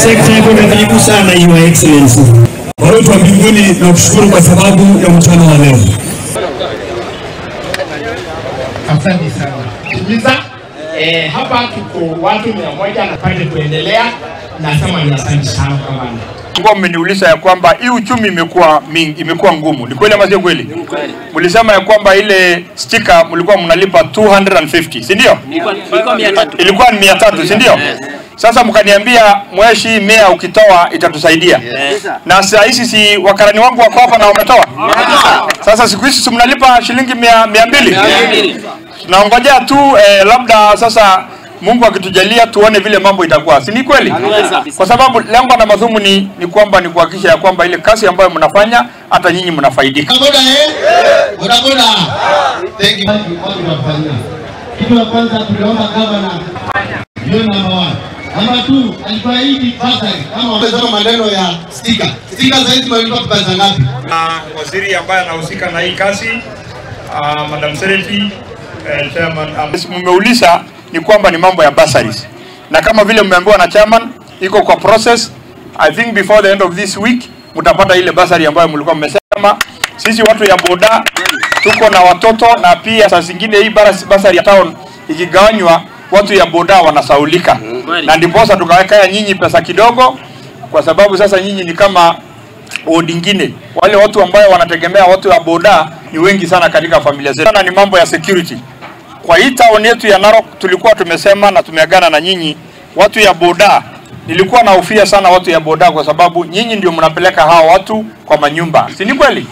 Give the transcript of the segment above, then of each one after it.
Sekta iko karibu sana, Your Excellency. Baba wa mbinguni, nakushukuru kwa sababu ya mchana wa leo. Asante sana. Timiza hapa tuko watu 100 na pande kuendelea. Nasema ni asante sana kwa bana. Kwa mmeniuliza ya kwamba hii uchumi imekuwa mingi, imekuwa ngumu. Ni kweli ama sio kweli? Mlisema ya kwamba ile sticker mlikuwa mnalipa 250, si ndio? Ilikuwa 300. Ilikuwa ni 300, si ndio? Sasa mkaniambia mweshi 100 ukitoa itatusaidia. Na sasa hizi si wakarani wangu wako hapa na wametoa. Sasa siku hizi si mnalipa shilingi 200. Tunaongojea tu labda sasa Mungu akitujalia tuone vile mambo itakuwa. Si ni kweli? Kwa sababu lengo na madhumuni ni kwamba ni kuhakikisha ya kwamba ile kazi ambayo mnafanya hata nyinyi mnafaidika. Boda boda boda. Thank you. Kitu la kwanza tuliomba governor. Hiyo namba 1. Namba 2 alikuahidi bursary. Kama wamesema maneno ya sticker. Sticker zaidi mlikuwa pesa ngapi? Na waziri ambaye anahusika na hii kazi, Madam Sereti, chairman, mmeuliza ni kwamba ni mambo ya bursaries. Na kama vile mmeambiwa na chairman, iko kwa process. I think before the end of this week mtapata ile bursary ambayo mlikuwa mmesema. Sisi watu ya boda tuko na watoto, na pia saa zingine hii bursary ya town ikigawanywa watu ya boda wanasaulika. Na ndiposa tukaweka nyinyi pesa kidogo, kwa sababu sasa nyinyi ni kama ward nyingine. Wale watu ambao wanategemea watu ya boda ni wengi sana katika familia zetu. Na ni mambo ya security. Kwa hii town yetu ya Narok tulikuwa tumesema na tumeagana na nyinyi watu ya boda. Nilikuwa nahofia sana watu ya boda kwa sababu nyinyi ndio mnapeleka hawa watu kwa manyumba. Si ni kweli?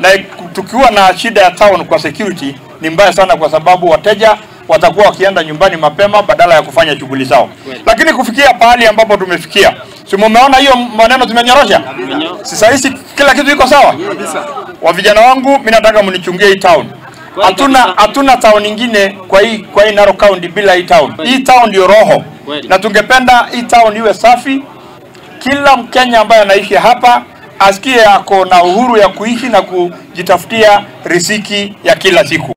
Na tukiwa na shida ya town kwa security ni mbaya sana, kwa sababu wateja watakuwa wakienda nyumbani mapema badala ya kufanya shughuli zao. Lakini kufikia pahali ambapo tumefikia, si mumeona hiyo maneno tumenyorosha? Sasa hizi kila kitu iko sawa? Wa vijana wangu, mimi nataka mnichungie hii town. Hatuna town nyingine kwa hii Narok County bila hii town. Hii town ndio roho. Na tungependa hii town iwe safi. Kila Mkenya ambaye anaishi hapa asikie ako na uhuru ya kuishi na kujitafutia riziki ya kila siku.